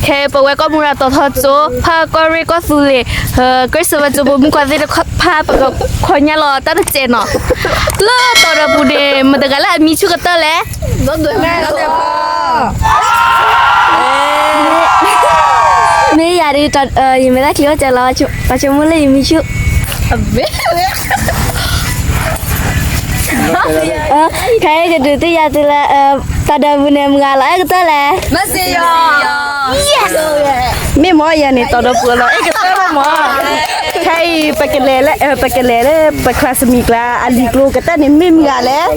ခဲအံၤပဝဲကီၢ်မူရၤတီၤထီကၠိ ဖးကီၢ်ရ့ၣ်ကီၢ်သူလ့ၤ ကရၢၢ်စၢဘၢၣ်ကၠိဖိမုၣ်ခွါသ့ၣ်တဖၣ် ပကခီညါလီၤတၢ်တစဲးနီၤ. လၢတီၤဒီးပူၤန့ၣ် မတဂၤလၢအမံဆူၣ်ကတၢၢ်လဲၣ်. မ့ၢ်ယၤဒုး ယမ့ၢ်တၢ်ချံအိၣ်စၢၤလီၤ ပှၤဆိကမိၣ်လၢယမံဆူၣ်. ခဲအံၤကဒုးသ့ၣ်ညါသုလၢ တီၤဒီးပူၤန့ၣ် မတၤလီၤအဲၣ်ကတၢၢ်လဲၣ်. မ့ၢ်မ့ၢ်ယၤန့ၣ် တီၤဒီးပူၤအလီၤအဲၣ်ကတၢၢ်လီၤမး. ခဲအံၤ ပကလဲၤလၢ ပကလဲၤလၢပ classmate ကျါ အလံာ်ကျိၤကတၢၢ်န့ၣ် မ့ၢ်မတၤဂၤလဲၣ်.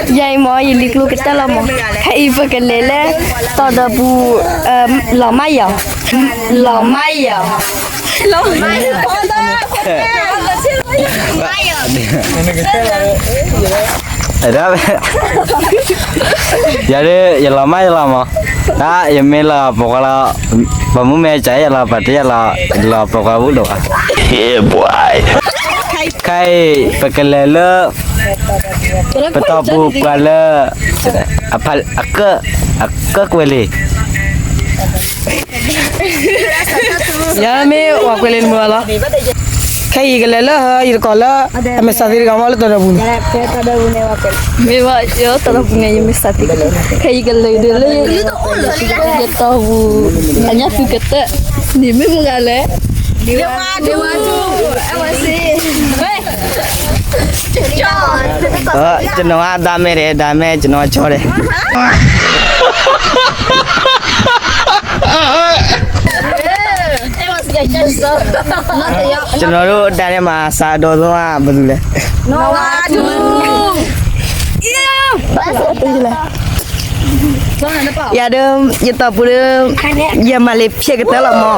ယၤအံၤမ့ၢ် ယလံာ်ကျိၤကတၢၢ်လီၤမး. ခဲအံၤပကလဲၤလၢ တီၤဒီးပူၤ လီၤမၢ်ယီၤ လီၤမၢ်ယီၤ ဒ် ယလီၤမၢ်ယလီၤမး, တၢ်ယမ့ၢ်လီၤပိာ်ခွါလီၤ, ပမုၢ်မ့ၢ်စံးယလီၤပာ်တ့ၢ်ယလီၤ, ယလီၤပိာ်ခွါဝူၣ်ဒိၣ်ဘၣ်. ခဲအံၤ ပကလဲၤလၢ ပတီၢ်ပူၤပှၤလၢ အဖး အကၢၣ် အကၢၣ်ကွဲၤလ့ၤ ယမ့ၢ်ဝၤကွဲၤလ့ၤတမုာ်ဘၣ်လီၤ. ခဲအံၤကလဲၤလၢ ယတကိးလၢ အမဲာ်ဆှးသ့တဂၤမ့ၢ်လၢတီၤဒီးပူၤန့ၣ်, မ့ၢ်ဘၣ်ယတီၤဒီးပူၤန့ၣ် ယမဲာ်ဆှးသ့, ခဲအံၤကလဲၤဒုးလၢ ယတီၤပူၤ အညၣ်သူကတၢၢ်န့ၣ် မ့ၢ်မတၤဂၤလဲၣ်. ကျွန်တော်က ဒါမဲတယ်, ဒါမဲ ကျွန်တော် ချောတယ်. ကျွန်တော်တို့ ဒါထဲမှာ စာအတော်ဆုံးက ဘယ်သူလဲ? ယၤဒုး ယတီၢ်ပူၤဒီး ယမၤလ့ၤဖျဲးကတၢၢ်လီၤမး,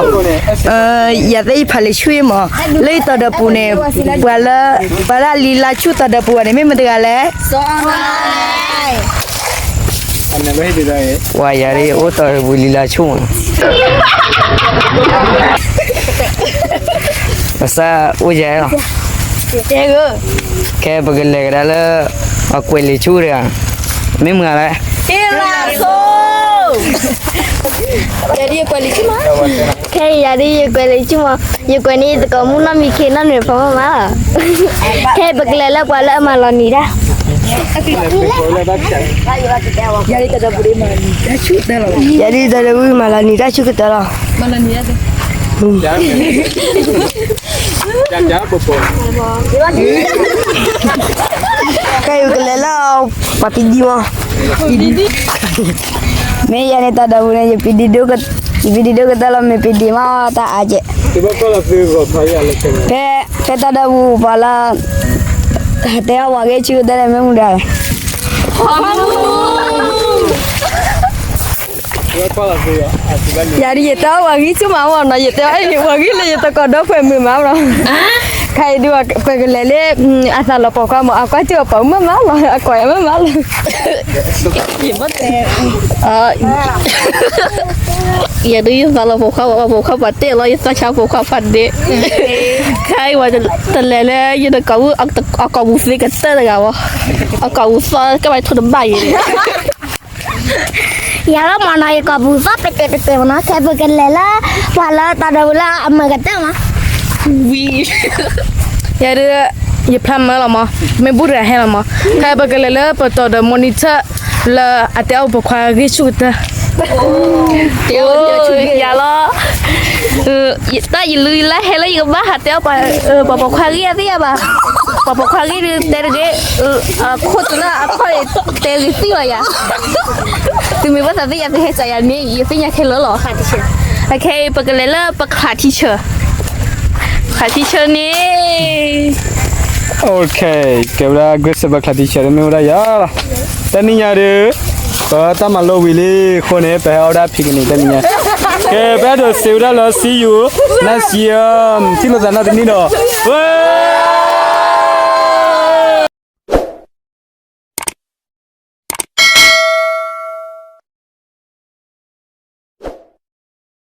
ယသ့ၣ်ယဖးလံာ်ဆူၣ်မး, လၢယတီၤဒီးပူၤန့ၣ် ပှၤလၢ ပှၤလၢအလံာ်လါဆူၣ်တီၤဒီးပူၤဘၣ်န့ၣ် မ့ၢ်မတၤတဂၤလဲၣ်. ပှၤယၤဒ်အိၣ်တီၤဒီးပူၤလံလါဆူၣ်မး, ပစၢ်အိၣ်ယၤလီၤ. ခဲပကလဲၤကဒါလၢ အကွဲၤလ့ၤဆူၣ်တဂၤ, မ့ၢ်မတၤလဲၣ်. ခဲအံၤယၤဒ်ယကွဲၤလ့ၤဆူၣ်မး, ယကွဲၤန့ၣ်ယသကိးမုၣ်နီၢ်မံခ့နီၢ်နွဲၣ်ဖီမးမးလီၤ. ခဲပကလဲၤလၢပှၤလၢအမၤလီၤနံၤတၢ်, ယၤဒ်တီၤဒီးပူၤမၤလီၤနံၤတၢ်ဆူၣ်ကတၢၢ်လီၤ. ခဲအံၤကလဲၤလၢ ပှၤပံဒံမး, မ့ၢ်ယၤန့ၣ်တီၤဒီးပူၤန့ၣ် ယပံဒံဒိၣ်ကတၢၢ်လီၤ, မ့ၢ်ပံဒံမးတၢ်အါကဲး, ဖဲ ဖဲတီၤဒီးပူၤပှၤလၢ တဲအီၣ်ပှၤဂ့ၢ်ဆူၣ်ကတၢၢ်န့ၣ် မ့ၢ်မတၤလဲၣ်. ယၤဒ်ယတဲအီၣ်ပှၤဂ့ၢ်ဆူၣ်မးမးနီၤ, ယတဲအီၣ်ပှၤဂ့ၢ်လၢယသကိးဒီပုၢ်ဝဲၢ်မုာ်မးမးနီၤ. ခဲအံၤဒုး ပကလဲၤလၢ အသးလီၤပိာ်ခွါမး, အကွၢ်စ့ၢ်ကီးပှၤမုာ်မးမးလီၤ, အကွၢ်မုာ်မးလီၤ. ယၤဒုးယသးလီၤပိာ်ခွါ, ပှၤပိာ်ခွါပှၤတဲလီၤ, ယသးဆါပိာ်ခွါပှၤဒ့, ခဲအံၤဝဲတလဲၤလၢယတကိးဝဲ အကိာ်ပူၤသ့ကတၢၢ်တဂၤဝဲ, အကိာ်ပူၤသီကဲဝဲထိၣ်တဘၣ်ယဲ ယၤလီၤမးနီၤ, ယကိာ်ပူၤသီပတဲာ်ပတဲာ်မးနီၤ, ခဲပကလဲၤလၢ ပှၤလၢတီၤဒီးပူၤလၢအမုာ်ကတၢၢ်မး, ဝံၤ, ယၤဒုး ယဖျါမၢလီၤမး, မ့ၢ်ဘူၣ်တဂၤဟဲလီၤမး, ခဲပကလဲၤလၢပတီၤဒီး monitor လၢအတဲအီၣ်ပိာ်ခွါဂ့ၢ်ဆူၣ်ကတၢၢ် ယၤလီၤ, တၢ်ယလုၢ်ယလၢ်ဟဲလၢယကဘၣ်ဟးတဲအီၣ်ပှၤ, ပှၤပိာ်ခွါဂ့ၢ်အသ့ၣ်ညါဘၣ်, ပှၤပိာ်ခွါဂ့ၢ်ဒုးတဲတဂ့ၤ, ခိၣ်တုၤလၢအခီၣ်အံၤတဲဂ့ၤသံလီၤယၤ, သုမ့ၢ်ဘၣ်သးသ့ၣ်ညါသုဟဲစးယၤန့ၣ် ယသ့ၣ်ညါခဲလၢာ်လီၤ. ခဲအံၤပကလဲၤလၢပ class teacher, class teacher န့ၣ် ကဲဝဲဒၣ် grade seven class teacher မ့ၢ်ဝဲဒၣ်ယၤလီၤ. တနံၤညါဒီး ပတၢ်မၤလိဝံၤလံအဃိန့ၣ် ပဟဲအီၣ်ဒၣ်ဖံးကန့ၣ်တနံၤညါ, ကဲ ပအဲၣ်ဒိးစံးဝဲဒၣ်လၢ see you next year, ထံၣ်လိာ်သးနီၢ်တနံၣ်ဒီး, ဝဲ